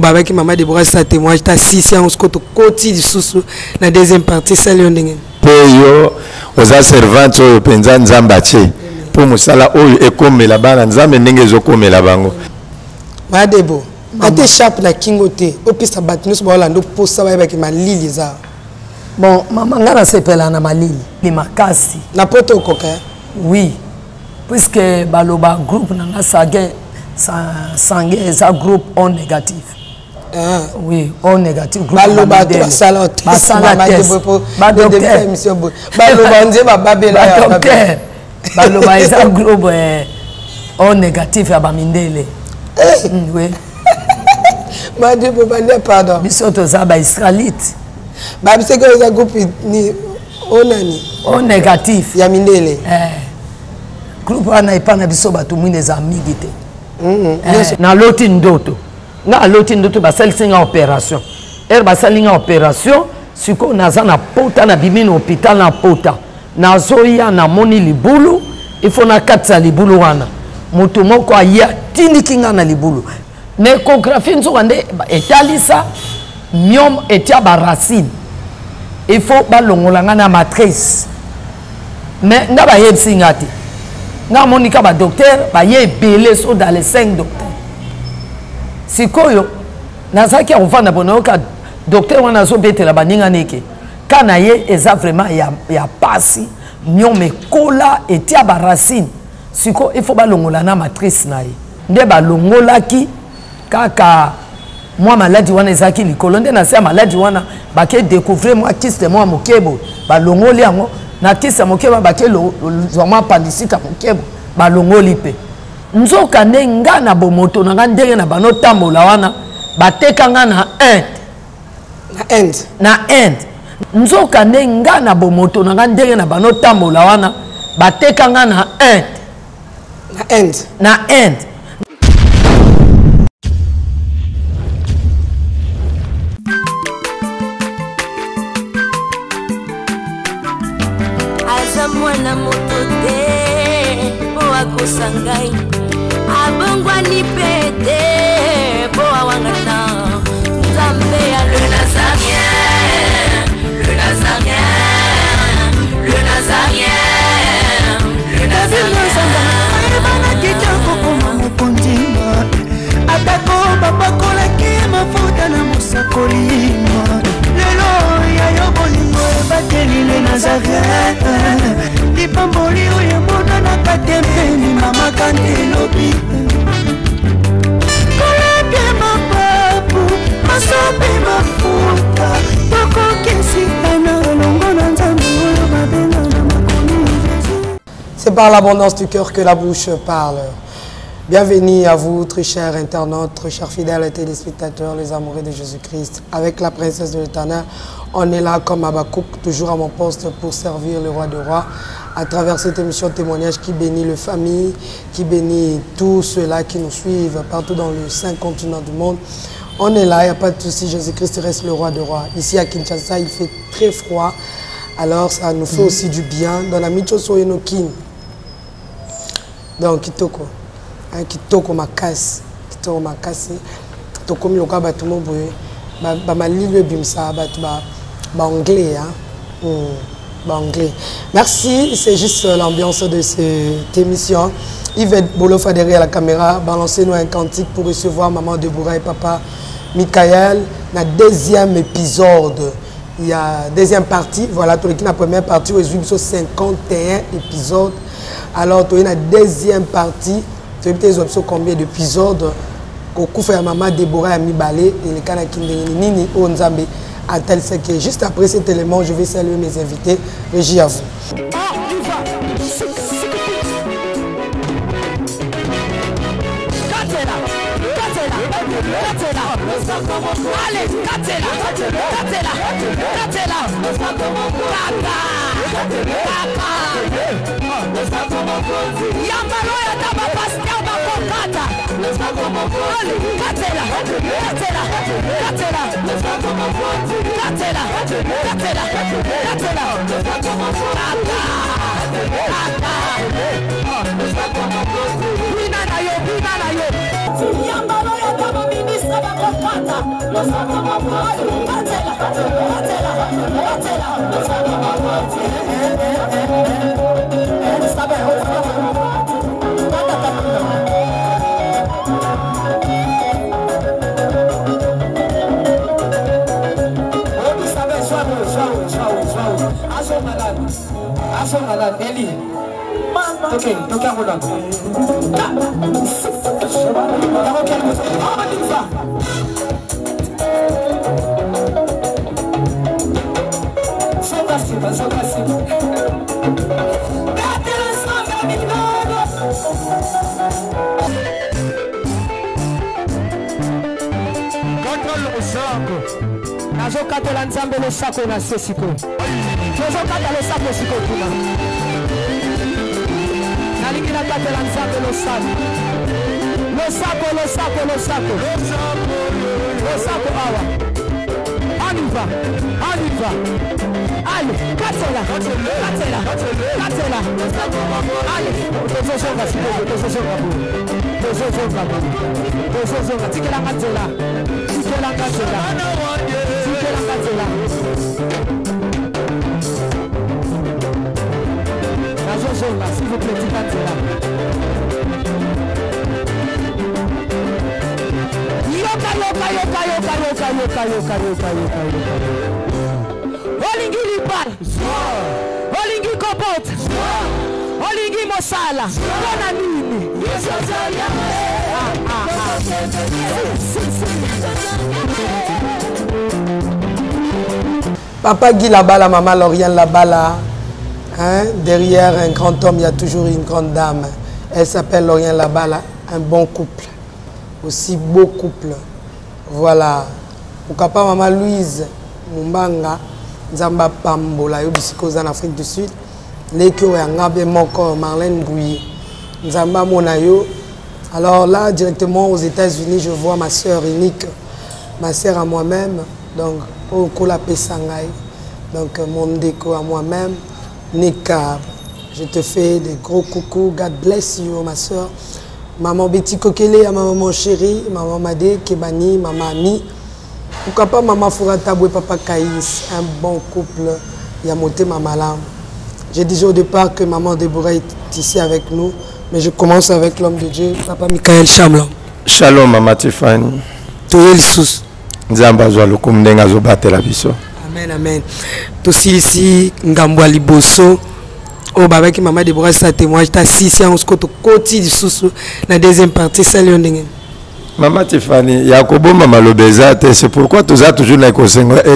Babaki mama Deborah sa témoignage ta sisi yango sikoyo tokoti lisusu na deuxième partie esali yo ndenge mpe yo oza servante oyo mpenza Nzambe atie mpo mosala oyo ekomela bana Nzambe ndenge ezokomela bango. Ma Debo, ata écharpe na kingo te, opesa bato nyonso baolanda oposa bayebaki malili eza. Bon, mama, ngai nasepela na malili ni makasi. Na poto okoka? Oui, puisque baloba groupe na nga sanguin, sanguin eza groupe O négatif. Ah. Oui, O négatif groupe. Baloba to basala test. Basala test. Ba docteur baloba nze bababela ba docteur. Baloba eza groupe O négatif ya ba mindele. Eh. Oui. Madebo balia pardon. Biso toza ba Israélite. Ba biseke eza groupe ni o nani? O négatif. Ya mindele. Eh. Groupe wana epa na biso bato mwine eza mingi te. Eh, naloti ndoto. Nga aloti ndoto basalisi nga opération. Heure basali nga opération, sikoyo naza na pota, nabimi na hôpital na pota. Nazoya namoni libulu, il faut nakatisa libulu wana. Moto moko aye atindiki nga na libulu. Na échographie nzoka nde etalisa myome etia ba racine. Il faut balongola nga na matrice. Mais nga bayebisi nga te. Nga monika ba docteur baye ebele so dans les 5 docteurs. Sikoyo nazalaki ya kovanda bo nayoka docteur wana azobetela baninga neke ka na ye eza vraiment ya pasi, myome ekola etia ba racine. Sikoyo il faut balongola na matrice na ye. Nde balongolaki kaka mwa maladi wana ezalaki likolo, nde na se ya maladi wana bake découvrir mwa kyste mwa moke boye, balongoli yango na kyste ya moke boye, bake zwa mwa appendicite ya moke boye, balongoli mpe. Nzoka nde nga na bomoto na nga ndenge na bano tambola wana, bateka nga na Inde. Na Inde. Na Inde. Nzoka nde nga na bomoto na nga ndenge na bano tambola wana, bateka nga na Inde. Na Inde. Na Inde. Aza mwana moto te po akosa ngai, abongwani pe te po awangana Nzambe ya le Nazarien, le Nazarien, le Nazarien, le Nazarien. Ayebanaki te kokoma mokonzi, atako bapakolaki mafuta na mosakoli. Lelo ya yo bolingo ebateli le Nazarien, lipamboli oyo emonanaka te mpeni mama kante elobi. Kolapia mapapu masopi mafuta, tokokesitana elongo na Nzambe oyo babenga na makomi Jésus. C'est par l'abondance du cœur que la bouche parle. Bienvenue à vous, très chers internautes, très chers fidèles téléspectateurs, les amoureux de Jésus-Christ. Avec la princesse de l'Éternel, on est là comme Habacuc, toujours à mon poste pour servir le roi des rois. À travers cette émission témoignage qui bénit les familles, qui bénit tous ceux-là qui nous suivent partout dans les 5 continents du monde. On est là, il n'y a pas de souci, Jésus-Christ reste le roi des rois. Ici à Kinshasa, il fait très froid, alors ça nous fait aussi du bien. Dans la Michoso Enokin, donc Kitoko, hein, Kitoko Makasi, Kitoko Makasi, tokomi lokola bato mo boye, ba malili ebimisa bato ba anglais, hein? Ba anglais. Merci, c'est juste l'ambiance de cette émission. Yvette Bolofa derrière la caméra, balancez-nous un cantique pour recevoir maman Deborah et papa Michael. La deuxième épisode, il y a deuxième partie, voilà, tout la première partie, où il y a 51 épisodes. Alors, tu as la deuxième partie, tu as combien d'épisodes? Kokufa ya maman Deborah ya mibale, et le kana kindenge nini o Nzambe à tel seke. Juste après cet élément, je vais saluer mes invités. Régie à vous. Allez, Katela, Katela, Katela, Kaka, Kaka. Yambalo ya taba pasteur bakokata. Allez, Katela, Katela, Katela, Katela, Katela, Katela, Kaka, Kaka. Bina na yo, bina na yo. Yambalo ya taba ministre bakokata. Nazokatela Nzambe losako na se sikoyo. Tozokata losako sikoyo kuna. Nalingi nakatela Nzambe losako. Losako, losako, losako. Losako awa. On y va, on y va. Allez, katela, katela, katela. Allez, tozozonga sikoyo, tozozonga boye. Tozozonga boye. Tozozonga, tikelanga nzela. Tikelanga nzela. Tikelanga nzela. Nazozonga, s'il vous plaît, tika nzela. Yoka, yoka, yoka, yoka, yoka, yoka, yoka, yoka, yoka, yoka. Olingi libala. Olingi kobota. Olingi mosala. Mpona nini? Ah, ah, ah. Si, si, si. Papa Guy Labala, maman Lauriane Labala, hein, derrière un grand homme, il y a toujours une grande dame. Elle s'appelle Lauriane Labala, un bon couple, aussi beau couple. Voilà. Pourquoi pas maman Louise Mumbanga, Nzamba Pambola, yo bisika oza na Afrique du Sud, leki oyo ya nga be moko Marlène Bouilly, Nzamba mona yo. Alors là, directement aux États-Unis, je vois ma sœur unique, ma sœur à moi-même, donc oyo Nkolo apesa ngai. Donc mon ndeko à moi-même, Nika, je te fais des gros coucous, God bless you ma sœur. Maman Betty Kokele, ma maman chérie, maman Madé, Kebani, maman Ami. Pourquoi pas maman Fourataboué, papa Kaïs, un bon couple, Yamoté Mamala. J'ai dit au départ que maman Déborah est ici avec nous, mais je commence avec l'homme de Dieu, papa Michael Chamlon. Shalom mama Tiffany. Toye lisusu. Nzambe azwa lokumu ndenge azobatela biso. Amen, amen. Tosilisi ngambo ya liboso oyo babaki mama Deborah sa témoignage, tasisi yango sikoyo tokoti lisusu na deuxième partie. Esali yo ndenge nini? Mama Tiffany, ya kobomba maloba eza te, c'est pourquoi toza toujours na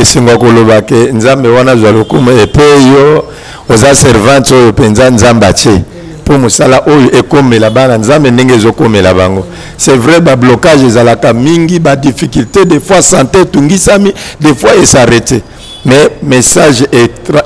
esengo ya koloba ke Nzambe wana azwa lokumu epe yo oza servante oyo mpenza Nzambe atie mpo mosala oyo ekomela bana Nzambe ndenge ezokomela bango. C'est vrai, ba blocage ezalaka mingi, ba difficulté, des fois santé etungisami, des fois esarrete. Mais message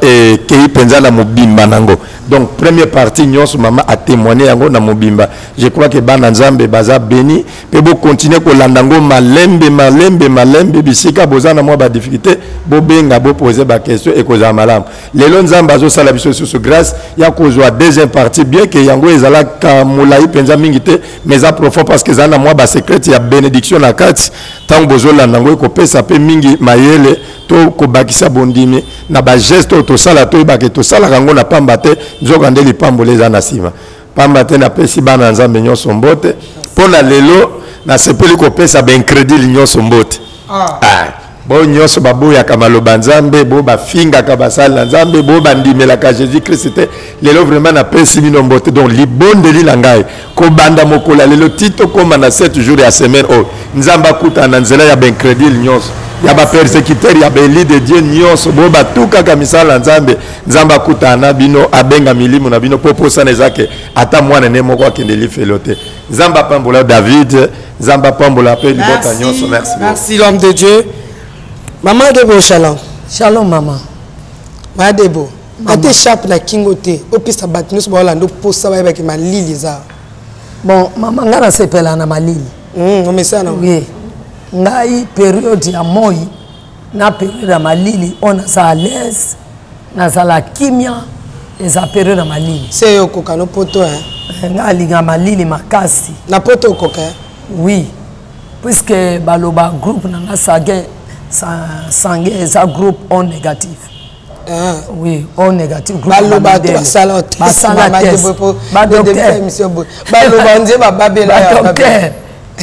ekei mpenza na mobimba nango. Donc première partie nyonso mama a témoigné yango na mobimba. Je crois que bana Nzambe baza béni pe bo continuer kolanda ngo malembe malembe malembe bisika boza na mwa ba difficulté, bobenga bo poser ba question ekozala malamu. Lelo Nzambe azosala biso susu grâce ya kozwa deuxième partie, bien que yango ezalaka molai mpenza mingi te, mais eza profond parce que eza na mwa ba secret ya bénédiction na kati. Ntango bozolanda yango ekopesa pe mingi mayele to kobakisa bondimi na ba geste oyo tosala, toyebaka tosalaka yango na pamba te, nzoka nde lipamboli eza na nsima. Pamba te napesi bana ya Nzambe nyonso mbote mpo na lelo nasepeli kopesa ba incrédule nyonso mbote. Ah, bo nyonso baboyaka maloba Nzambe, bo bafingaka basali na Nzambe, bo bandimelaka Jésus Christ te, lelo vraiment napesi bino mbote. Donc libondeli na ngai kobanda mokolo ya lelo ti tokóma na 7 jours ya semaine oyo, Nzambe akutana na nzela ya ba incrédule nyonso, ya ba persécuteur, ya ba élu de Dieu nyonso, bo batukaka misala na Nzambe, Nzambe akutana na bino, abenga milimo na bino po posana eza ke ata mwana ne moko akende lifelo te. Nzambe apambola David, Nzambe apambola pe libota nyonso. Merci. Merci l'homme de Dieu. Maman Debo, shalom. Shalom maman. Maman Debo, ate échappe na kingo te, opesa bato nyonso baolanda oposa bayebaki malili eza. Bon, maman, nga nasepela na malili. Omesana. Oui. Ngai période ya moi na période ya malili oyo naza à l'aise, nazala kimia, eza période ya malili. Se yo okoka no poto, hein? Nga alinga malili makasi. Na poto okoka, hein? Oui. Puisque baloba groupe na nga sanguin, sanguin eza groupe O négatif. Ah. Oui, O négatif. Baloba to basala test. Basala test. Ba docteur. Baloba nze ba babela ya ba docteur.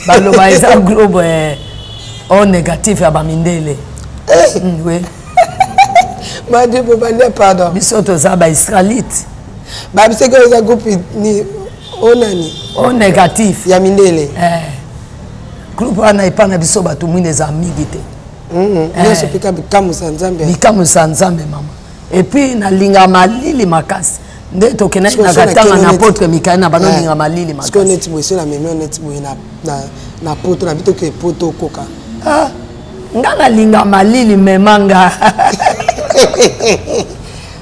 Baloba eza groupe eh, O négatif ya ba mindele. Eh. Oui. Madebo balia pardon. Biso toza ba israélite. Ba biseke eza groupe ni o nani? O négatif. Ya mindele. Eh. Groupe wana epa na biso bato mwinda eza mingi te. Nyonso mpe ka bikamwisa Nzambe. Bikamwisa Nzambe mama. Et puis nalinga malili makasi. Nde tokendaki na katanga na apotre Mikael na bano linga malili makasi. Sikoyo neti boye so na memi neti boye na poto na bito ke poto okoka. Ah, nga nalinga malili mema nga.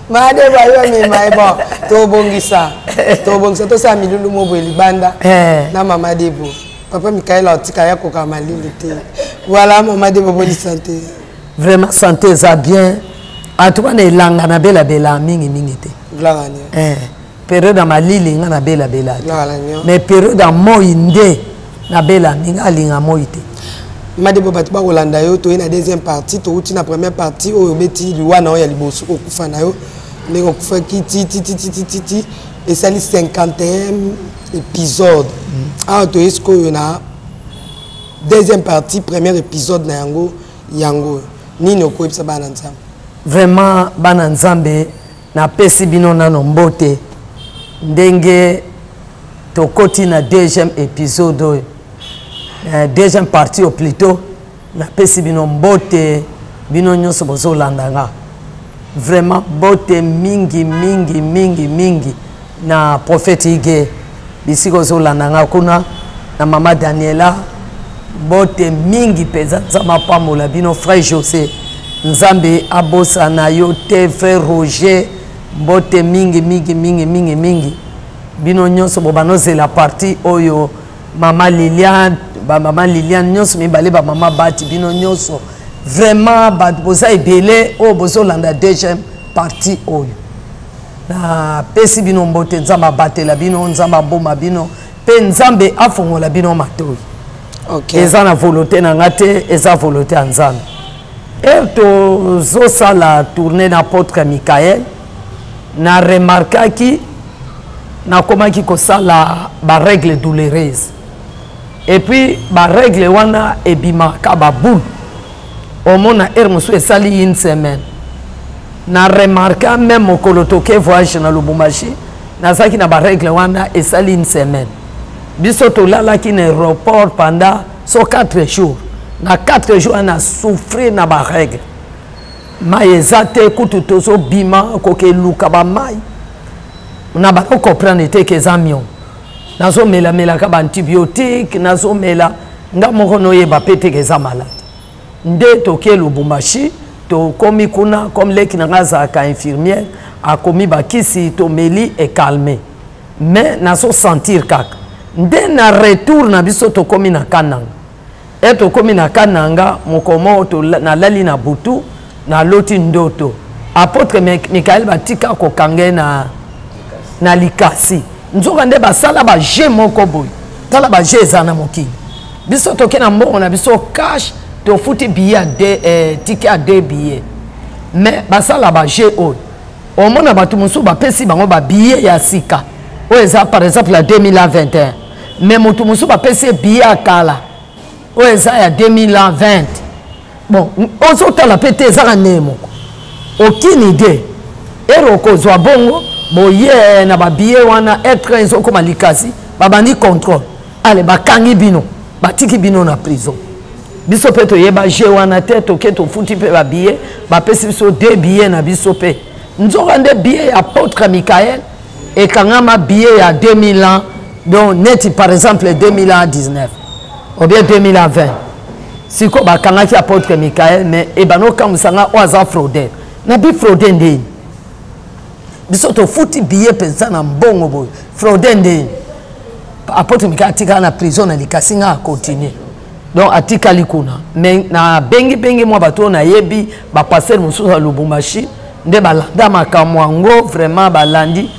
Made bayo mema ye bon tobongisa tobongisa tosala milulu mo boye libanda na mama Debo. Papa Mikael atika ya koka malili te. Voilà mama Debo, bonne santé. Vraiment santé eza bien. En tout cas na elanga na bela bela mingi mingi te. Gloire à Dieu. Période ya malili nga na bela bela te. Gloire à Dieu. Mais période ya moi nde na bela mingi, alinga moi te. Madebo bato bakolanda yo, toye na deuxième partie, touti na première partie oyo obeti liwa na yo ya liboso okufa na yo ndenge okufaki ti ti ti ti ti ti ti esali 51 épisode. Awa toye sikoyo na deuxième partie, premier épisode na yango yango nini okoyebisa bana Nzambe? Vraiment bana Nzambe, napesi bino nano mbote ndenge tokoti na deuxième épisode oyo. Deuxième partie au plutôt, napesi bino mbote bino nyonso bozolanda nga. Vraiment mbote mingi mingi mingi mingi na prophète Ige bisika ozolanda nga kuna na mama Daniela, mbote mingi mpenza. Nzambe apambola bino. Frère José, Nzambe abosana yo te. Frère Roger, mbote mingi mingi mingi mingi mingi bino nyonso bobanozela partie oyo. Mama Liliane, ba mama Liliane nyonso mibale, ba mama Bati, bino nyonso vraiment bato boza ebele oyo bozolanda deuxième partie oyo. Napesi bino mbote, Nzambe abatela bino, Nzambe aboma bino mpe Nzambe afongola bino matoi. Eza na volonté na nga te, eza volonté ya Nzambe. Heure tozosala tournée na apôtre Michael, na remarkaki nakomaki kosala ba règle douloureuse. Et puis ba règle wana ebimaka ba boule. Omona heure mosusu esali une semaine. Na remarka même mokolo toke voyage na Lubumbashi, nazalaki na ba règle wana esali une semaine. Biso tolalaki na aéroport pendant so 4 jours. Na 4 jours na souffrir na ba règle. Mai eza te, kutu tozobima kokeluka ba mai. Na ba comprendre te ke eza mion. Nazomelamelaka ba antibiotique, nazomela nga moko noyeba pe te ke eza malade. Nde toke Lubumbashi, tokomi kuna comme leki na nga azalaka infirmière, akomi bakisi tomeli e calmer. Mais nazo sentir kaka. Nde na retour na biso tokomi na Kananga. E tokomi na Kananga, mokomo to nalali na butu, naloti ndoto. Apôtre Michael batika kokange na likasi. Nzoka nde basala ba jeu moko boye. Tala ba jeu eza na mokili. Biso toke na mbongo na biso cash, tofuti billet ya deux ticket ya 2 billets. Mais basala ba jeu oyo. Omona bato mosusu bapesi bango ba billet ya sika. Oyo eza par exemple ya 2021. Mais moto mosusu bapesi ye billet ya kala. Oyo eza ya 2020. Bon, ozotala pe te ezaka ndenge moko. Aucune idée. Ero okozwa bongo, boye na ba billet wana, air train ezokoma likasi, babandi contrôle. Allez, bakangi bino, batiki bino na prison. Biso pe toyeba jeu wana te, toke tofuti pe ba billet, bapesi biso 2 billets na biso pe. Nzoka nde billet ya apôtre Michael ekangama billet ya 2000 ans, donc neti par exemple 2019 ou bien 2020. Siko bakangaki apôtre Michael, mais ebano kamwisa nga oyo aza fraudeur. Na bi fraudeur ndeni? Biso tofuti billet mpenza na mbongo boye. Fraudeur ndeni? Apôtre Michael atikala na prison na likasi nga a continuer. Donc atikali kuna. Mais na bengi bengi mwa bato oyo nayebi, ba pasteur mosusu ya Lubumbashi nde balanda makambo yango, vraiment balandi,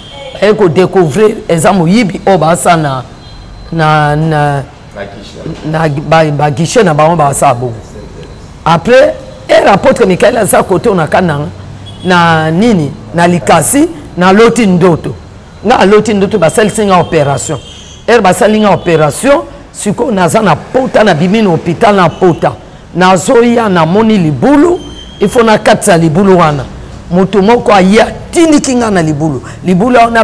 baye ko découvrir eza moyibi oyo basala na Na baguichet na bango basala bongo. Après ere apôtre Mikael aza kote oyo na Kananga na nini na Likasi, naloti ndoto. Nga aloti ndoto, basalisi nga opération. Ere basali nga opération, sikoyo naza na pota, nabimi na hôpital na pota, nazoya, namoni libulu, il faut nakatisa libulu wana. Moto moko aye atindiki nga na libulu. Libulu wana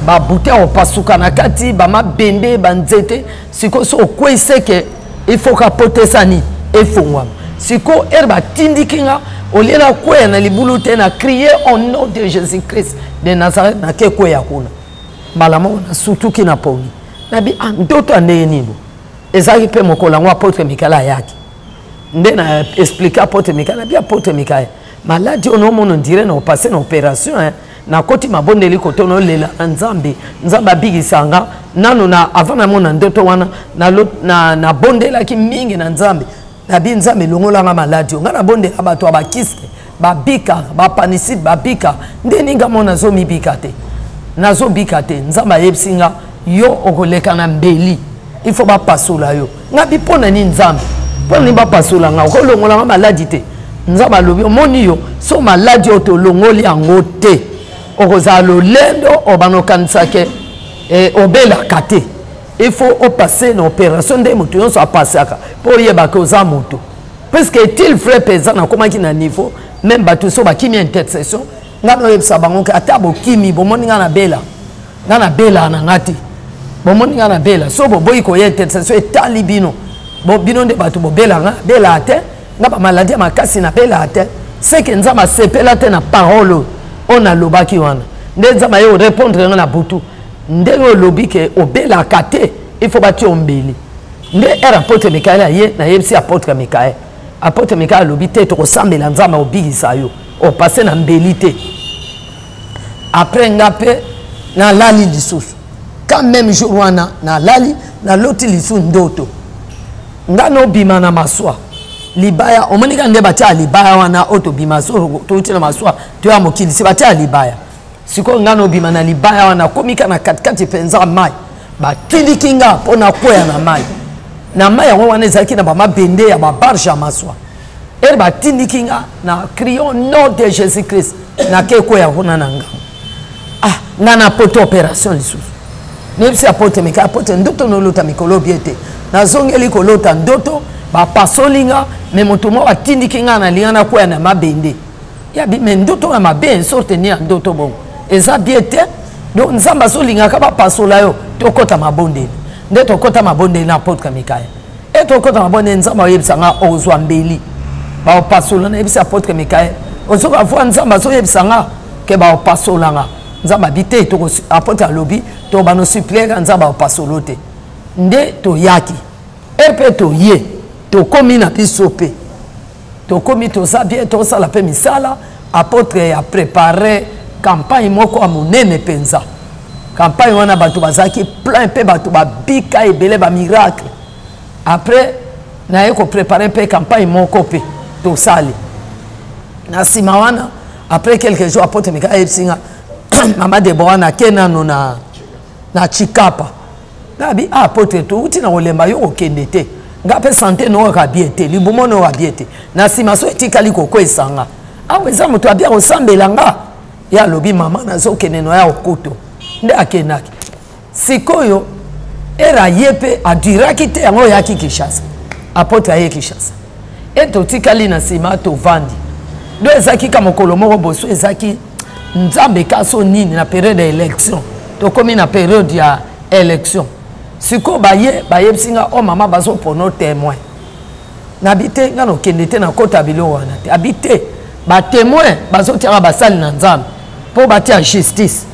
babute ba, kopasuka na kati, bamabende, banzete. Sikoyo so okwei seke il faut kapotesa nini efongwama. Sikoyo ere batindiki nga, olie nakweya na libulu te, na crie au nom de Jésus Christ de Nazareth, nake kweya kuna mbala moko, nasutuki na pongi. Nabi ah, ndoto ya ndenge nini? Ezalaki mpe mokolo yango apôtre Mikael ayaki, nde na explike apôtre Mikael. Nabi apôtre Mikael, maladi oyo naomona ondire na opasse na opération, hein. Nakoti mabondeli kote onolela na Nzambe, Nzambe abikisa nga nano. Na avant namona ndoto wana, nabondelaki na mingi na Nzambe. Nabi Nzambe, elongolanga maladi oyo. Nga nabondela bato ya bakiste babika, bapanisite babika, nde ninga mo nazomibika te, nazobika te. Nzambe ayebisi nga, yo okoleka na mbeli, il faut bapasola yo. Nga bi mpo na nini Nzambe, mpo na nini bapasola nga? Okolongola nga maladi te? Nzambe alobi, omoni yo so maladi oyo tolongoli yango te, okozala lolendo, obana okanisa ke eh, obelaka te. Il faut opasse na opération nde moto nyonso apasaka mpo oyebaka oza moto. Puisque est-il vrai mpenza, nakomaki na niveau même bato so bakimi intercession, nga naoyebisa bango ke ata bokimi, bomoni nga nabela, nga nabela na nga te, bomoni nga nabela, so boboyi koya intercession, etali bino. Bo bino nde bato bobela, nga bela te. Nga bamaladi ya makasi nabela te. Seke Nzambe asepela te na parole oyo oyo nalobaki wana. Nde Nzambe aye orépondre nga na butu, ndenge olobi ke obelaka te, il faut batia ombeli. Nde ere apôtre Mikael aye, nayebisi apôtre Mikael. Apôtre Mikael alobi te, tokosambela, Nzambe akobikisa yo, opasse na mbeli te. Après nga mpe nalali lisusu ka même jour wana, nalali, naloti lisusu ndoto. Nga nobima na maswa libaya, omoni kaka nde batia libaya wana oyo tobima, so touti na maswa toya mokili, si batia libaya. Sikoyo nga nobima na libaya wana, komi ka na katikati mpenza mai, batindiki nga mpo nakweya na mai. Na mai yango wana ezalaki na bamabende ya babarge ya maswa. Ere batindiki nga, na crion nom de Jésus Christ, nake kweya kuna na nga. Ah, nga na poto opération lisusu. Nayebisi apotre mika, apotre, ndoto nolota mikolo bie te, nazongeli kolota ndoto, bapasoli nga, me moto moko atindiki nga nalinga nakweya na mabende. Yabi me ndoto ya mabe, sorte ni ya ndoto bongo eza bie te. Donc Nzambe azolingaka bapasola yo. Tokɔta mabondeli, nde tokɔta mabondeli na apotre Mikael. E tokɔta mabondeli, Nzambe aoyebisa nga ozwa mbeli, baopasola. Nayebisi apotre Mikael, ozoka voi Nzambe azoyebisa nga ke baopasola nga. Nzambe abi te, apotre alobi tobano supplier Nzambe aopasolo te. Nde toyaki e mpe toye, tokomi na biso mpe tokomi, toza bien, tosala mpe misala. Apôtre ya prépare campagne moko ya monene mpenza. Campagne wana bato bazalaki plein, mpe bato babika ebele, bamiracle. Après naye koprépare mpe campagne moko mpe tosali na nsima wana. Après quelques jours, apôtre Mika ayebisi nga, mama Debora, nake nano na Chikapa. Nabi ah, apôtre, touti na kolemba, yo kokende te, nga mpe sante noyoka bien te, libumo noyoka bien te. Na nsima so etikali kokwesa nga awa, eza moto abia kosambela nga. Ye alobi, mama, nazokende noya okuto. Nde akendaki. Sikoyo ere aye mpe aduraki te, yango oyaki Kinshasa. Apôtre aye Kinshasa e totikali na nsima tovandi. Do ezalaki ka mokolo moko boso, ezalaki Nzambe kaso nini, na periode ya élection. Tokomi na periode ya élection. Sikoyo baye bayebisi nga, o oh, mama, bazopona témoin. Nabi te, nga nokende te, nakota biloko wana te. Abi te, batémoin bazotiaka basali na Nzambe mpo batia justice.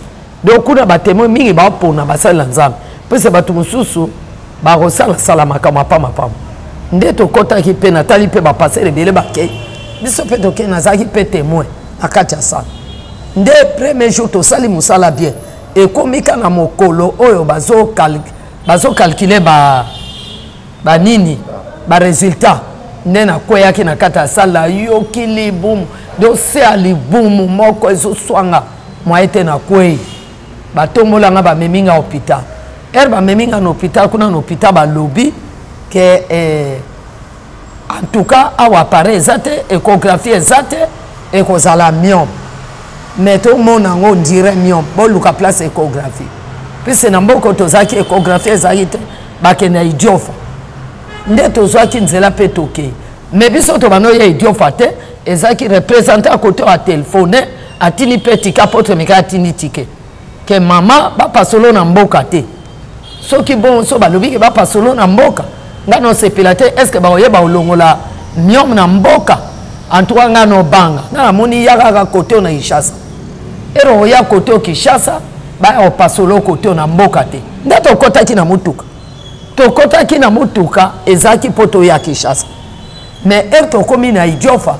Donc kuna batémoin mingi baopona basali na Nzambe, mpese bato mosusu bakosalasala makambo apamapama. Nde tokɔtaki mpe natali mpe bapasere ebele bakei, biso mpe tokei. Nazalaki mpe témoin na kati ya sala. Nde premier jour tosali mosala bien. Ekomi ka na mokolo oyo bazocalcule ba banini, baresultat, nde nakweyaki na kati ya sale, nayoki libumu, dose ya libumu moko ezoswanga, mwaye te, nakwei, batombolanga, bamemi nga hôpital. Heure bamemi nga na hôpital, kuna na hôpital balobi ke eh, en tout cas awa appareil eza te, échographie eza te, ekozala myome. Mais tomona yango on dirait myome, boluka place échographie. Puisque na mboka tozalaki échographie ezalaki te, bakende ya idiofa. Nde tozwaki nzela mpe tokei. Mais biso tobanda oya idiofa te, ezalaki représentant ya kote oyo atelefone, atindi mpe tike, apôtre Mikael atindi tike. Ke mama bapasolo na mboka te. Soki bon so balobi ke bapasolo na mboka, nga nosepela te, est-ce que bakoyeba kolongola myome na mboka? En tout cas nga nobanga. Nga namoni ya kaka kote oyo na Kinshasa. Ero oya kote oyo Kinshasa, baya kopasolo kote oyo na mboka te. Nde tokotaki na motuka. Tokotaki na motuka ezalaki mpo toya Kinshasa. Mais heure tokomi na Idiofa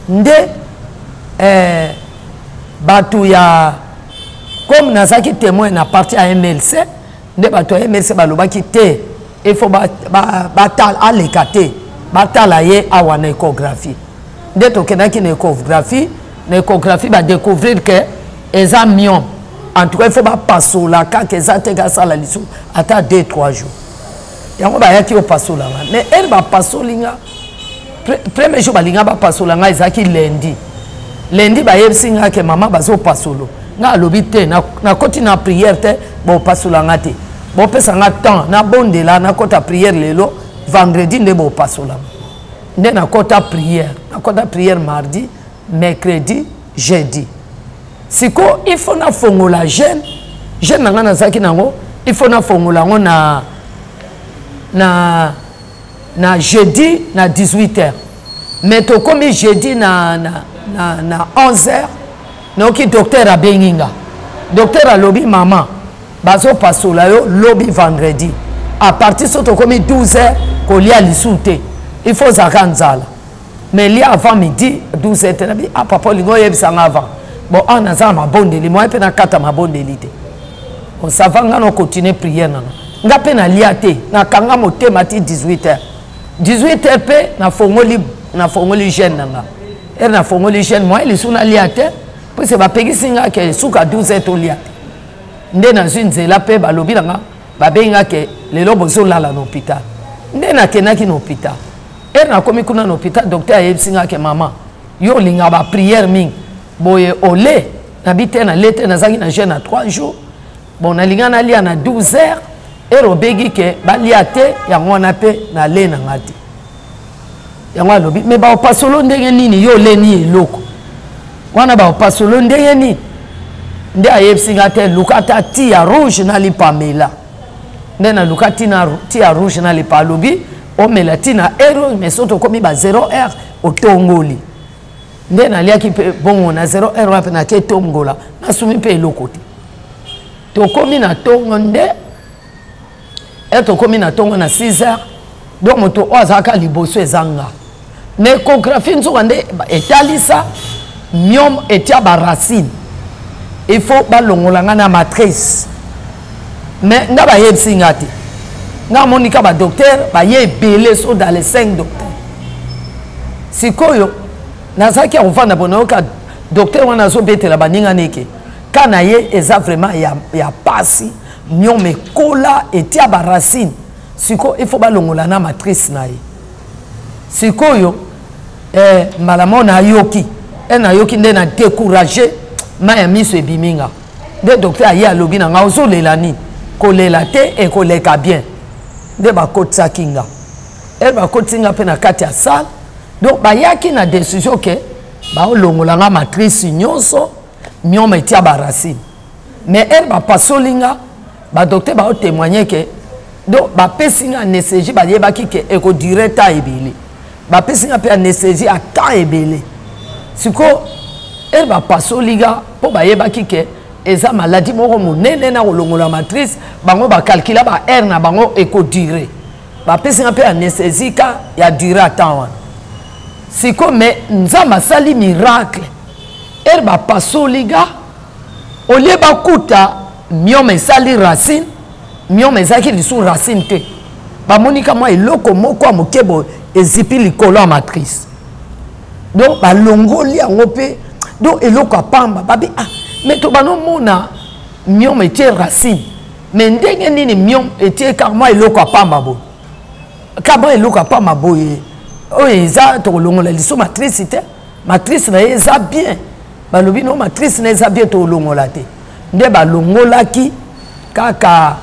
nde bato ya comme nazalaki témoin na parti ya MLC, nde bato ya MLC balobaki te, il faut batala, aleka te, batala ye awa na échographie. Nde tokendaki na échographie, na échographie ba découvrir que eza myome. En tout cas il faut bapasola kaka, eza te kasala lisusu ata 2-3 jours. Yango bayaki opasola nga. Mais heure bapasoli nga, premier jour balinga bapasola nga ezalaki lundi. Lundi bayebisi nga ke mama bazopasolo. Nga alobi te, nakoti na prière te, bopasola nga te. Bopesa nga temps, nabondela, nakota prière lelo, vendredi nde bopasola nga. Nde nakota prière, nakota prière mardi, mercredi, jeudi. Siko il faut nafongola jeûne, jeûne na nga nazalaki nango, il faut nafongola yango na jeudi na dix-huit heures. Mais tokomi jeudi na onze heures, nayoki docteur abengi nga. Docteur alobi mama bazopasola yo lobi vendredi. À partir so tokomi douze heures kolia lisu te. Il faut ozalaka nzala. Mais lia avant midi douze heures te. Nabi, ah papa olingi oyebisa nga avant. Bon, ah naza na mabondeli, moi pe nakata mabondeli te. Bon, ça va, nga na continuer prière nanga. Nga pe nalia te, nakanga motema ti dix-huit heures. dix-huit heures pe nafongoli jeûne nanga. Heure nafongoli jeûne, moi lisu nalia te, puisque bapekisi nga ke suka douze heures tolia te. Nde nazwi nzela pe balobi nanga, babengi nga ke lelo bozolala na hôpital. Nde nakendaki na hôpital. Heure nakomi kuna na hôpital, docteur ayebisi nga ke mama, yo olinga ba prière mingi. Boye ole, nabi te na lete, nazalaki na jeûne na 3 jours. Bon, nalinga nalia na 12 heures, heure obengi ke balia te, yango wana pe nale na nga te. Yango alobi, mais ba opasolo ndenge nini yo oleni eloko? Wana ba opasolo ndenge nini? Nde ayebisi nga te, luka ata ti ya rouge na lipamela. Nde na luka ti na ti ya rouge na lipa, alobi, omela ti na heure, mais soki tokomi ba 0 heure, otongoli. Nde naliaki mpe bongo na 0 heure wana mpe nake tongola, nasumi mpe eloko te. Tokomi na tongo nde, heure tokomi na tongo na 6 heures, donc moto oyo azalaka liboso eza nga. Na échographie nzoka nde etalisa myome etia ba racine. Il faut balongola nga na matrice. Mais nga bayebisi nga te. Nga monika ba docteur baye ebele so dans les 5 docteurs. Sikoyo nazalaki ya kovanda bona yoka docteur wana azobetela baninga neke ka na ye eza vraiment ya pasi, myome ekola etia ba racine. Sikoyo il faut balongola na matrice na ye. Sikoyo mbala moko nayoki, nayoki nde na décourager, mai ya miso ebimi nga. Nde docteur aye alobi na nga ozolela nini? Kolela te ekoleka bien. Nde bakotisaki nga. Bakotisi nga mpe na kati ya salle. Donc bayaki na décision ke baolongola nga matrice nyonso, myome etia ba racine. Mais elle bapasoli nga, ba docteur bao témoigner ke donc bapesi nga anesthésie, bayebaki ke ekodure temps ebele. Bapesi nga mpe anesthésie ya temps ebele. Sikoyo elle bapasoli nga mpo bayebaki ke eza maladie moko monene na kolongola matrice, bango bakalkula ba heure na bango ekodure. Bapesi nga mpe anesthésie ka ya dure ya temps wana. Sikoyo mais Nzambe asali miracle. Heure bapasoli nga, au lieu bakuta myome esali racine, myome ezalaki lisusu racine te. Bamonika mwa eloko moko ya moke boye ezipi likolo ya matrice. Donc balongoli yango mpe, donc eloko ya pamba. Babi, ah, mais to banomona myome etie racine. Mais ndenge nini myome etie kaka mwa eloko ya pamba boye, kaka mwa eloko ya pamba boye oyo eza tokolongola liso matrice te, matrice na ye eza bien. Balobi no, matrice na eza bien, tokolongola te. Nde balongolaki kaka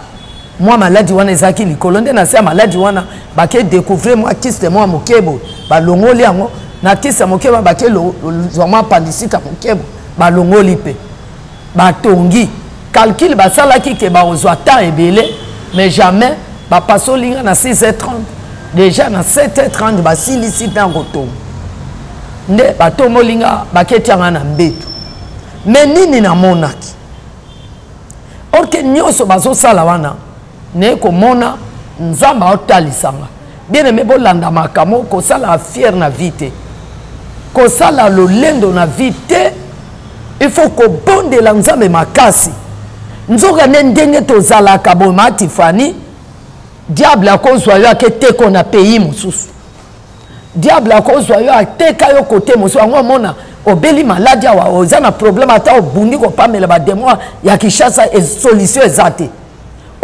mwa maladi wana ezalaki likolo, nde na se ya maladi wana bake découvrir mwa kyste mwa moke boye, balongoli yango. Na kyste ya moke wana bake zwa mwa appendicite ya moke boye, balongoli mpe batongi. Calcul basalaki ke bakozwa temps ebele, mais jamais. Bapasoli nga na 6h30, déjà na 7h30 basilisi ntango kotonga. Nde batomboli nga, baketi nga na mbeto. Mais nini namonaki? Orke nyonso bazosala wana, naye komona Nzambe aotalisanga. Bien aimé, bolanda makambo. Kosala fier na vie te, kosala lolendo na vie te, il faut kobondela Nzambe makasi. Nzoka nde ndenge tozalaka boye, ma Tifani, diable akozwa yo ake teko na pays mosusu, diable akozwa yo ateka yo kote mosusu. Yango omona obeli maladi awa, oza na problème, ata obundi kopamela bademo ya Kinshasa, solution eza te.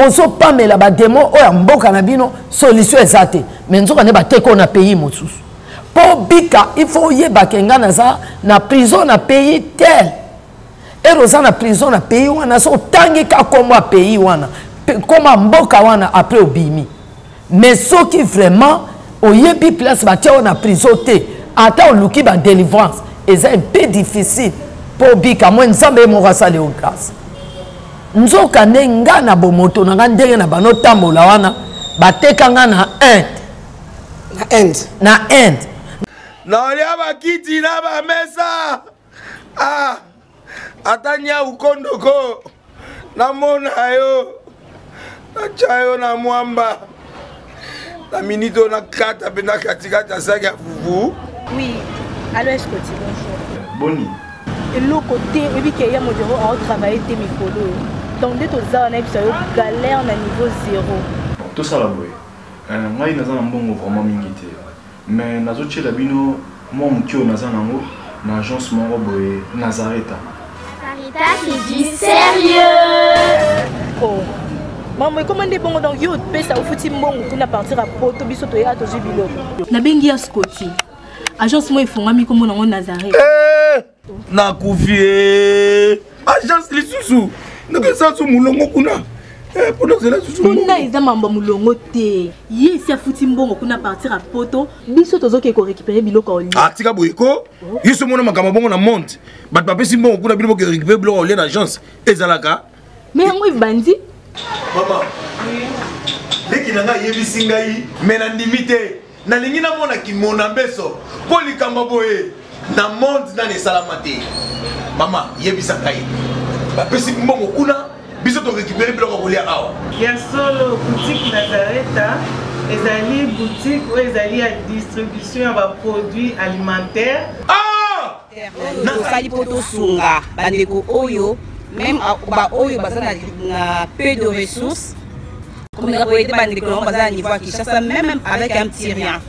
Ozopamela bademo oyo ya mboka na bino, solution eza te. Mais nzoka nde bateka na pays mosusu. Mpo bika, il faut oyebake nga naza na prison na pays tel. Ere oza na prison na pays wana, so otangi ka nkombo ya pays wana, nkombo ya mboka wana, après obimi. Mais soki vraiment oyebi place batia oyo na prison te, ata oluki badelivrance, eza un peu difficile mpo obika. Mwe Nzambe ye moko asali yo grâce. Nzoka nde nga na bomoto na nga, ndenge na bano tambola wana, bateka nga na Inde. Na Inde. Na Inde. Naolia bakiti na bamesa, ah, ata nyau kondoko namona yo, natya yo na mwamba na minute oyo, nakata mpe na katikati ya saki ya fufu. Oui, allo Escoti, bonjour. Boni? Eloko te, oyebi ke ya modero aotravaille te mikolo oyo. Donc nde toza wana, yebisa yo galère na niveau zéro. Tosala boye. Ngai naza na mbongo vraiment mingi te. Mais nazotiela bino mwa moke oyo naza nango na agence moko boye, Nazareta. Nazareta, c'est du sérieux. Oh. Mambo ekoma nde bongo, donc yo opesa ofuti mbongo kuna partir ya poto, biso toya tozwi biloko. Nabengi ya Scoti. Agence moko efongwami, kombo nango Nazareth. Eh, nakufi e agence lisusu ndenge esasu molongo kuna mpo nazela susu. Kuna eza mambo ya molongo te, ye esi afuti mbongo kuna partir ya poto, biso tozoke korécupere biloko ya olia. Ah, tika boye ko, yo so mona makambo bongo na monde, bato bapesi mbongo kuna, bino boke récupere biloko ya olia na agence, ezalaka? Mais yango ebandi. Mama leki na ngai ayebisi ngai, me nandimi te, nalingi namona kimona mbeso mpo likambo boye na monde nani esalama te. Mama, yebisa ngai, bapesi mbongo kuna, biso torécupere biloko ya kolia awa? Ya solo, boutique Nazareta ezali boutique oyo ezali ya distribution ya baproduit alimentaire. Ah! Tosali mpo tosunga bandeko oyo, même baoyo baza na peu de ressources, komeka koyede bandeko nango baza na niveau ya Kinshasa, même avec un petit rien,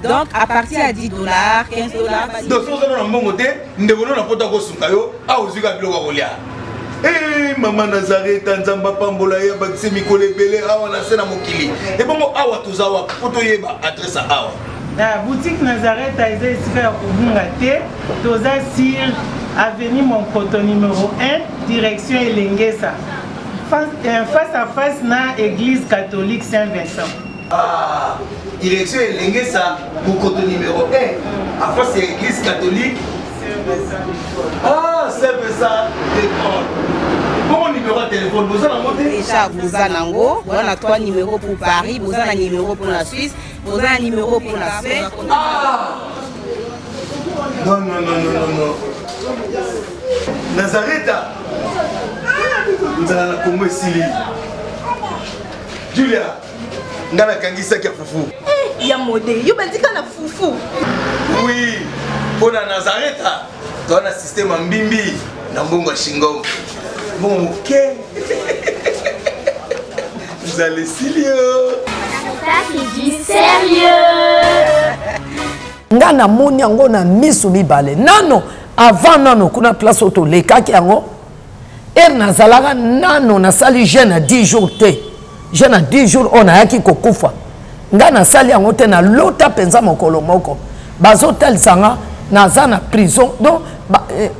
donc à partir ya 10 dollars, 15 dollars. Donc soki oza na mbongo te, ndeko no na poto akosunga yo awa, ozwi kaka biloko ya kolia. Eh, mama Nazareta, Nzambe apambola ye, abakisi mikolo ebele awa na se na mokili. Ebongo awa toza wapi mpo toyeba adresse ya awa? Na boutique Nazareta eza esika ya kobunga te. Toza sur avenue Monkoto numéro 1, direction Elengesa, face à face na église catholique Saint-Vincent. Ah, direction Elengesa, Mokoto numéro 1, à face ya église catholique. Ah, Saint-Vincent de Paul. Bongo numéro ya téléphone boza nango te? Déjà boza nango, boza na 3 numéros pour Paris, boza na numéro pour la Suisse, boza na numéro pour la Suède. Ah! Non, non, non, non, non, non. Nazareta, nzala na Kongo esili. Julia, nga nakangisaki ya fufu. Eh, ya mode, yo bandika na fufu. Oui, mpo na Nazareta toza na systeme ya mbimbi na mbongo ya shingom, mbongo moke, nzala esili yo. Ça, c'est du sérieux. Nga namoni yango na miso mibale nano avant nano kuna place oyo tolekaki yango. Heure nazalaka nano nasali jeune ya 10 jours te, jeune ya 10 jours oyo nayaki kokufa, nga nasali yango te, nalota mpenza mokolo moko bazotalisa nga naza na prison. Donc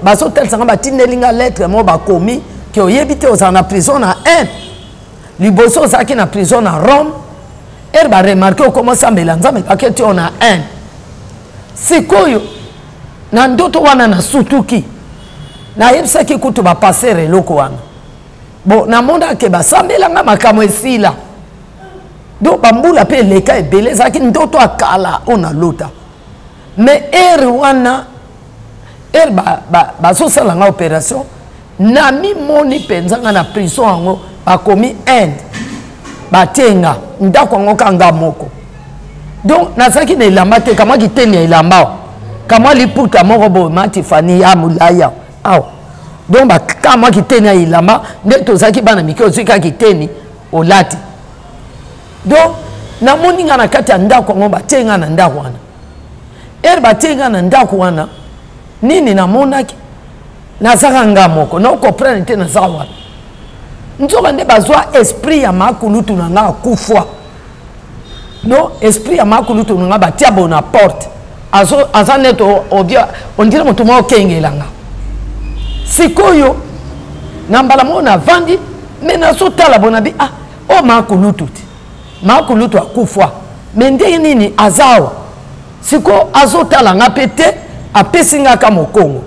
bazotalisa nga, batindeli nga lettre moko, bakomi ke oyebi te ozala na prison na Inde, liboso ozalaki na prison na Rome, heure baremarke okoma osambela Nzambe, baketi yo na Inde. Sikoyo na ndoto wana nasutuki, nayebisaki kutu bapaster eloko wana, bon namonaka basambela nga makambo esila. Donc bambula mpe eleka ebele, ezalaki ndoto ya kala oyo nalota. Mais heure wana, heure bazosala nga opération, namimoni mpenza nga na prison yango, bakomi Inde, batie nga ndako yango ka nga moko. Donc nazalaki na elamba te, kamwa kiteni ya elamba awa, kamwa liputa moko boye matifani ya molai awa awa. Donc bakamwa kiteni ya elamba, nde tozalaki bana mike, ozwi kaka kiteni olati. Donc namoni nga na kati ya ndako yango, batie nga na ndako wana. Ere batie nga na ndako wana, nini namonaki, nazaka nga moko, naokomprendre te naza wapi. Nzoka nde bazwa esprit ya makulutu na nga akufa. No esprit ya makulutu na nga batia bo na porte, aza nete ondire moto moko okengela nga. Sikoyo na mbala moko navandi, me nazotala bona bi, ah, oyo makulutu te, makulutu akufa, me ndenge nini aza awa? Sikoyo azotala nga mpe te, apesi nga ka mokongo.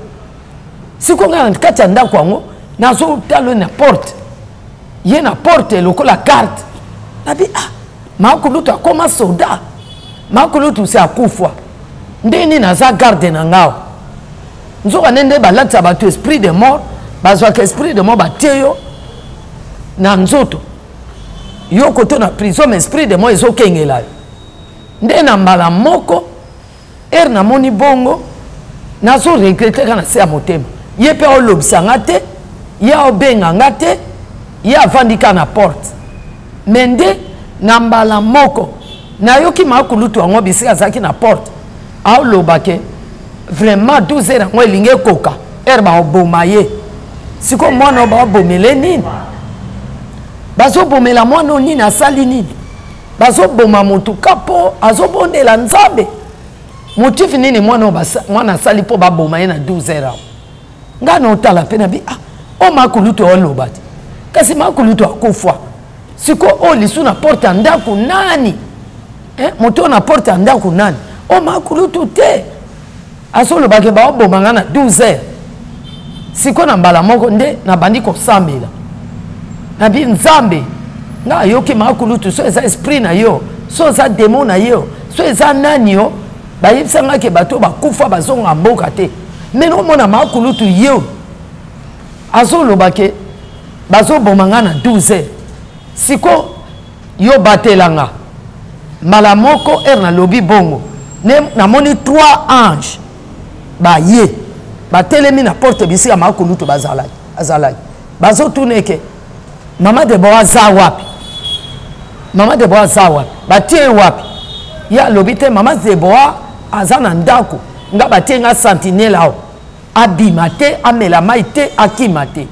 Sikoyo nga na kati ya ndako yango nazotala na porte, ye na porte lokola carte, nabi ah, makulutu akoma soda, makulutu se akufa, ndenge nini aza garde na nga awa? Nzoka nde nde balatisa bato esprit de mort, bazwaka esprit de mort batie yo na nzoto, yo koto na prison, mais esprit de mort ezokengela yo. Nde na mbala moko heure namoni bongo, nazo regrete kaka na se ya motema, ye mpe aolobisa nga te, ye aobenga nga te, ye avandi kaka na porte. Me nde na mbala moko nayoki makulutu yango bisika azalaki na porte aoloba ke vraiment 12 heures yango elingi ekoka, heure baoboma ye. Sikoyo mwana oyo baobomele nini? Bazobomela mwana oyo nini? Asali nini? Bazoboma motu ka mpo azobondela Nzambe. Motif nini mwana oyo mwana asali mpo baboma ye na 12 heures awa? Ngai naotala mpe nabi, ah, oyo makulutu oloba te, kasi makulutu akufa. Sikoyo oyo lisu na porte ya ndako nani? Eh, moto oyo na porte ya ndako nani? Oyo makulutu te, azolobake baoboma ngai na 12 heures. Sikoyo na mbala moko nde nabandi kosambela, nabi Nzambe, nga ayoki makulutu, so eza esprit na yo, so eza demo na yo, so eza nani yo, bayebisa nga ke bato bakufa bazonga mboka te. Me nomona makulutu ye azoloba ke bazoboma nga na 12 heures. Siko yo batela nga. Mbala moko heure nalobi bongo, namoni 3 anges baye batelemi na porte bisika makulutu bazalaki, azalaki bazotuna eke mama Debora aza wapi, mama Debora aza wapi, batie ye wapi? Ye alobi te mama Debora aza na ndako, nga batie nga sentinelle awa, abima te, amela mai te, akima te.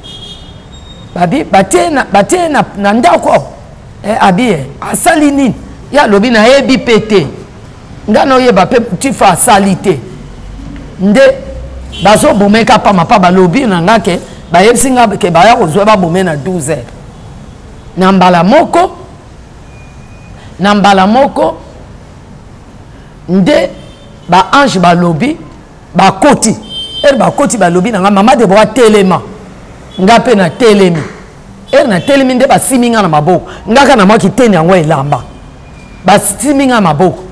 Babi batie na, batie na, na ndako awa. Eh, abi eh, asali nini? Ye alobi nayebi mpe te, nga naoyeba mpe tifa asali te, nde bazobomeka pamba mpa balobi na nga ke bayebisi nga ke baya kozwa babome na 12 heures. Na mbala moko, na mbala moko nde ba ange balobi bakoti, ere bakoti balobi na nga mama Debora telema, nga mpe na telemi. Ere na telemi nde basimi nga na maboko, nga kaka na mwa kiteni yango elamba, basimi nga maboko,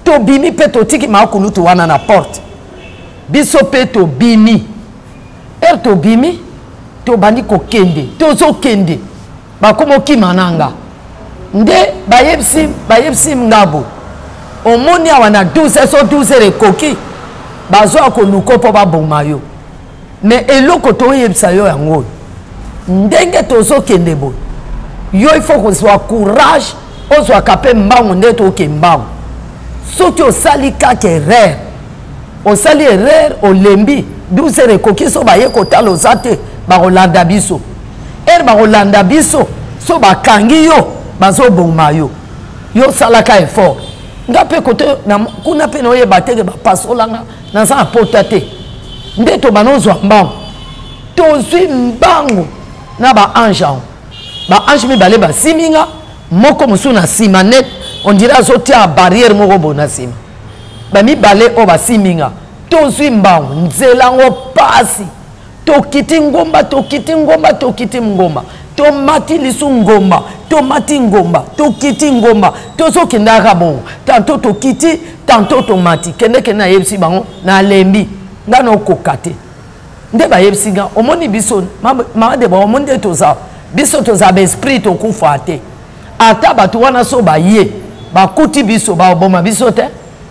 tobimi mpe totiki makulutu wana na porte, biso mpe tobimi. Ere tobimi tobandi kokende, tozokende bakoma okima na nga, nde bayebisi, bayebisi nga bo omoni awa na 12 heures, so 12 heures ekoki bazwa koluka mpo baboma yo. Me eloko toyebisa yo yango oyo, ndenge tozokende boye, yo il faut kozwa courage, ozwaka mpe mbangu nde toke mbangu. Soki osali kaka erreur, osali erreur, olembi, 12 heures ekoki, so baye kotala oza te, bakolanda biso. Ere bakolanda biso so bakangi yo bazoboma yo. Yo osalaka effort. Nga mpe kote kuna mpe naoyeba te ke bapasola nga naza na pota te. Nde tobanda ozwa mbangu. Tozwi mbangu na ba ange yango. Ba ange mibale basimi nga, moko mosusu na nsima net, on dirait azotia barrière moko boye na nsima. Ba mibale oyo basimbi nga, tozwi mbangu, nzela yango pasi. Tokiti ngomba, tokiti ngomba, tokiti ngomba. Tomati lisu ngomba, tomati ngomba, tokiti ngomba. Tozokenda kaka bongo. Tantot tokiti, tantot tomati. Kende kende nayebisi bango, nalembi. Nga naokoka te. Nde bayebisi nga, omoni biso, mama Debora, omoni nde toza. Biso toza ba esprit tokufa te. Ata bato wana so baye, bakuti biso, baboma biso te.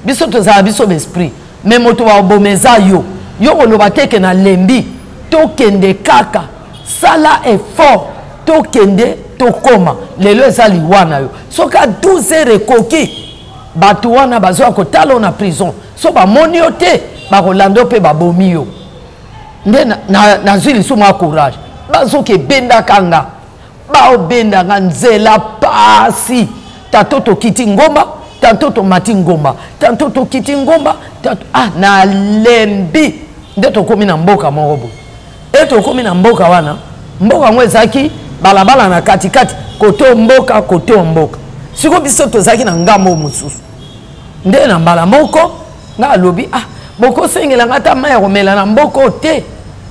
Biso tozala biso ba esprit. Mais moto baboma eza yo. Yo koloba te ke nalembi, tokende kaka. Sala effort, tokende tokoma. Lelo eza liwa na yo. Soki a 12 heures ekoki, bato wana bazoya kotala yo na prison. So bamoni yo te, bakolanda yo mpe babomi yo. Nde nazwi lisusu mwa courage. Bazoki ebendaka nga. Baobenda nga nzela pasi. Tanto tokiti ngomba, tanto tomati ngomba, tanto tokiti ngomba, tanto, ah, nalembi. Nde tokomi na mboka moko boye. E tokomi na mboka wana, mboka yango ezalaki balabala na katikati, kote mboka, kote mboka. Siko biso tozalaki na ngambo mosusu. Nde na mbala moko, nga alobi, ah, bokosengela nga ata mai ya komela na mboka te.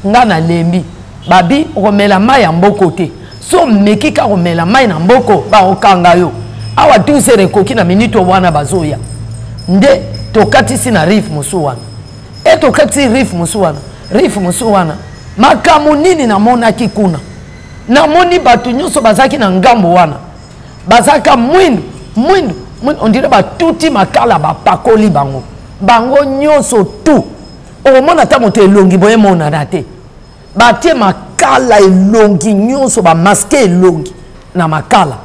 Nga nalembi. Babi, okomela mai ya mboko te. So omeki kaka komela mai na mboko, bakokanga yo. Awa 12 heures ekoki na minute wana bazoya. Nde tokatisi na rive mosusu wana. E tokatisi rive mosusu wana. Rive mosusu wana. Makambo nini namonaki kuna? Namoni bato nyonso bazalaki na ngambo wana. Bazalaka mwindu, mwindu, mwindu. On dirait batuti makala bapakoli bango. Bango nyonso tout. Okomona ata moto elongi boye emonana te. Batie makala elongi nyonso, ba masque elongi na makala.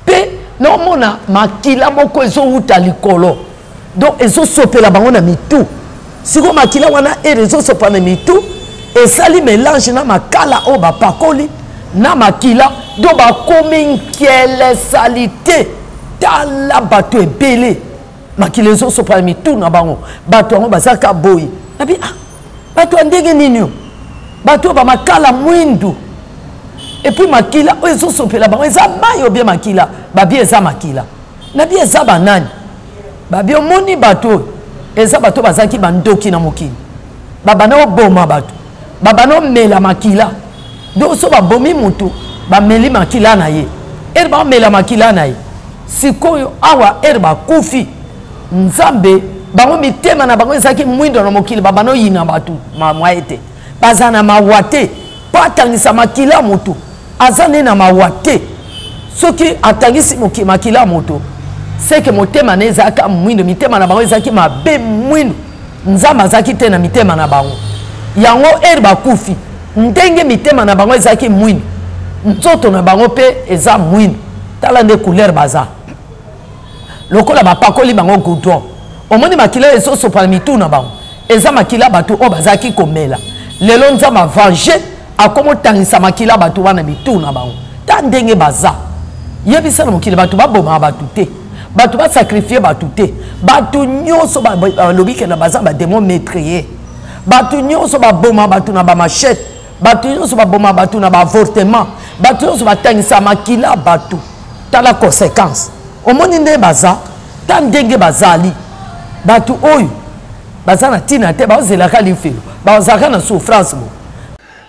Pe naomona makila moko ezowuta likolo. Donc ezosopela bango na mitu. Siko makila wana ere ezosopa na mitu, esali mélange na makala oyo bapakoli na makila, donc bakomi nkele salite. Tala bato ebele makila ezosopa na mitu na bango. Bato yango bazalaka boye. Nabi, ah, bato ya ndenge nini oyo? Bato oyo ba makala mwindu. Et puis makila oyo ezosopela bango eza mayi ou bien makila? Babi eza makila. Nabi eza banani? Babi omoni bato oyo eza bato bazalaki bandoki na mokili. Babanda koboma bato, babanda komela makila. Donc so babomi motu, bameli makila na ye. Ere bamela makila na ye. Sikoyo awa ere bakufi, Nzambe bango mitema na bango ezalaki mwindo na mokili, babanda koyina bato mwa ete baza na mawa te po atangisa makila motu aza nde na mawa te. Soki atangisi makila moto, seke motema na ezalaka mwindo, mitema na bango ezalaki mabe mwindo. Nzambe azalaki te na mitema na bango. Yango ere bakufi, ndenge mitema na bango ezalaki mwindo, nzoto na bango pe eza mwindo. Tala nde couleur baza. Lokola bapakoli bango goudron. Omoni makila ezosopa na mitu na bango. Eza makila bato oyo bazalaki komela. Lelo Nzambe a venger, akomotangisa makila bato wana mitu na bango. Ta ndenge baza. Yebisa na mokili bato babomaka bato te. Bato basacrifier bato te. Bato nyonso balobi ke na baza ba démons maîtriers. Bato nyonso baboma bato na ba machette. Bato nyonso baboma bato na ba avortement. Bato nyonso batangisa makila bato. Tala conséquence. Omoni nde baza, ta ndenge bazali. Bato oyo baza na tina te, bazelaka lifelo, bazalaka na souffrance bo.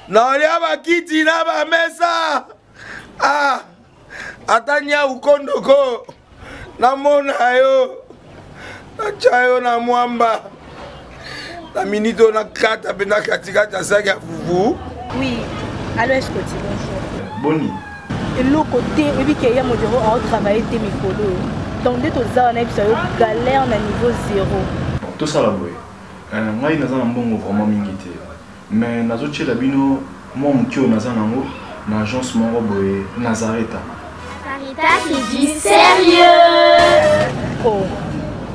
Naolia bakiti na ba mesa. Ah, ata nyau kondoko namona yo, natya yo na mwamba na minute oyo nakata mpenza katikati ya saki ya fufu. Oui, allo Escoti, bonjour. Boni. Eloko te, oyebi ke ya Modero ao travailler te mikolo oyo. Donc nde toza wana yebisa yo galère na niveau zéro. Bon, tosala boye. Ngai naza na mbongo vraiment mingi te. Mais nazotiela bino mwa moke oyo naza nango na agence moko boye Nazareta. Sarita, c'est du sérieux. Oh.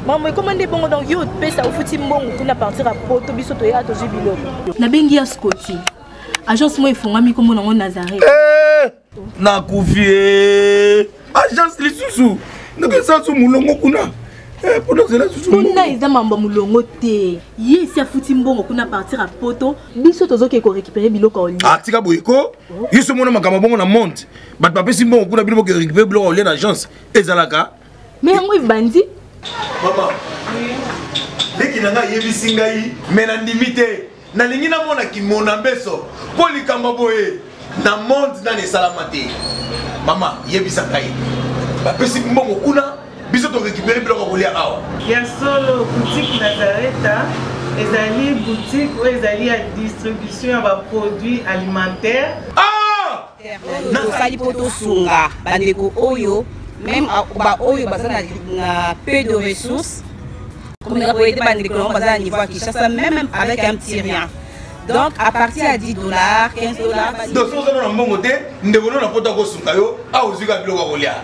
Maman, comment nde bongo donc yo pesa ofuti mbongo kuna partir à poto biso toya tozwi biloko. Nabengi ya Scotty. Agence moko efongami kombo nango Nazareth. Eh! Nakufi eh. Agence lisusu ndenge eza so molongo kuna eh, mpona ozela susu kuna eza mambo ya molongo te. Ye esi afuti mbongo kuna partir ya poto, biso tozokende korécupere biloko ya olia. Ah, tika boye ko yo so omona makambo bongo na monde, bato bapesi mbongo kuna, bino boke récupere biloko ya olia na agence ezalaka. Me yango ebandi. Mama leki na ngai ayebisi ngai, me nandimi te. Nalingi namona kimona mbeso mpo likambo boye na monde nani esalama te. Mama, yebisa ngai, bapesi mbongo kuna, biso torécupere biloko ya kolia awa. Ya solo, boutique Nazareta ezali boutique oyo ezali ya distribution ya baproduit alimentaire. Ah! Tosali mpo tosunga bandeko oyo, même baoyo baza na peu de ressources, komeka koyede bandeko nango baza na niveau ya Kinshasa, même avec un petit rien, donc à partir ya 10 $, 15 $. Donc soki oza na mbongo te, ndeko no na poto akosunga yo awa, ozwika biloko ya kolia.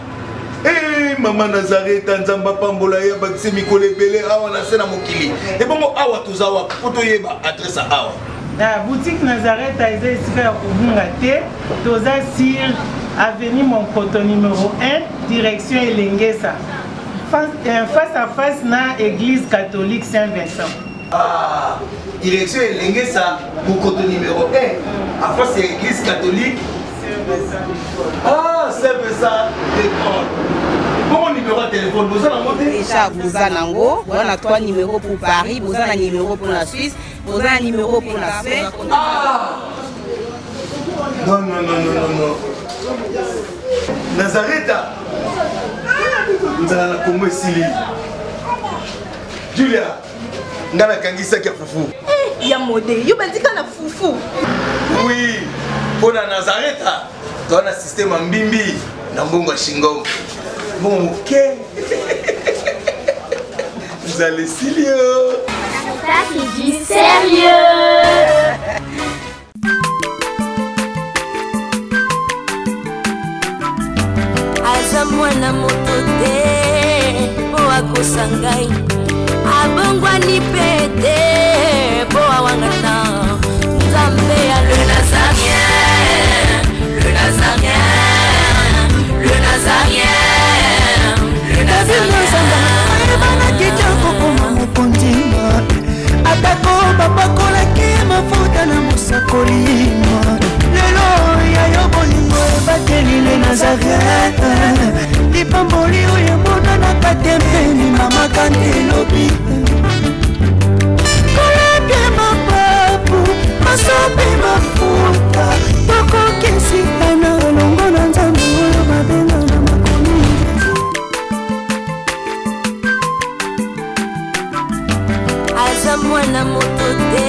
Eh, mama Nazareta, Nzambe apambola ye, abakise mikolo ebele awa na se na mokili. Ebongo awa toza wapi mpo toyeba adresse ya awa? Na boutique Nazareta eza esika ya kobunga te. Toza sur avenue Monkoto numéro 1, direction Elengesa, face à face na église catholique Saint-Vincent. Ah, direction Elengesa, Mokoto numéro 1, en face ya église catholique Ah, Saint-Vincent de Paul. Bongo numéro ya téléphone boza nango te? Déjà boza nango, boza na 3 numéros pour Paris, boza na numéro pour la Suisse, boza na numéro pour la Suède. Ah! Non, non, non, non, non, non. Nazareta, nzala na Kongo esili. Julia, ngai nakangisaki ya fufu. Eh, ya mode, yo bandika na fufu. Oui, mpo na Nazareta toza na systeme ya mbimbi na mbongo ya shingom, mbongo moke, nzala esili yo. Ça, c'est du sérieux. Aza mwana moto te mpo akosa ngai, abongwani mpe te mpo awangana Nzambe ya le Nazarien, le Nazarien, le Nazarien, le Nazarien. Ayebanaki te kokoma mokonzi, atako bapakolaki mafuta na mosakoli. Lelo ya yo bolingo ebateli le Nazaret, lipamboli oyo emonanaka te mpeni mama kante elobi kolapie mapapu masopi mafuta tokokisikana elongo na Nzambe oyo babenga na makomi. Aza mwana moto te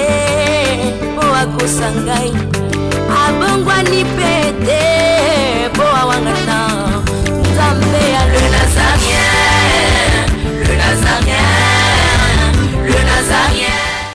mpo akosa ngai.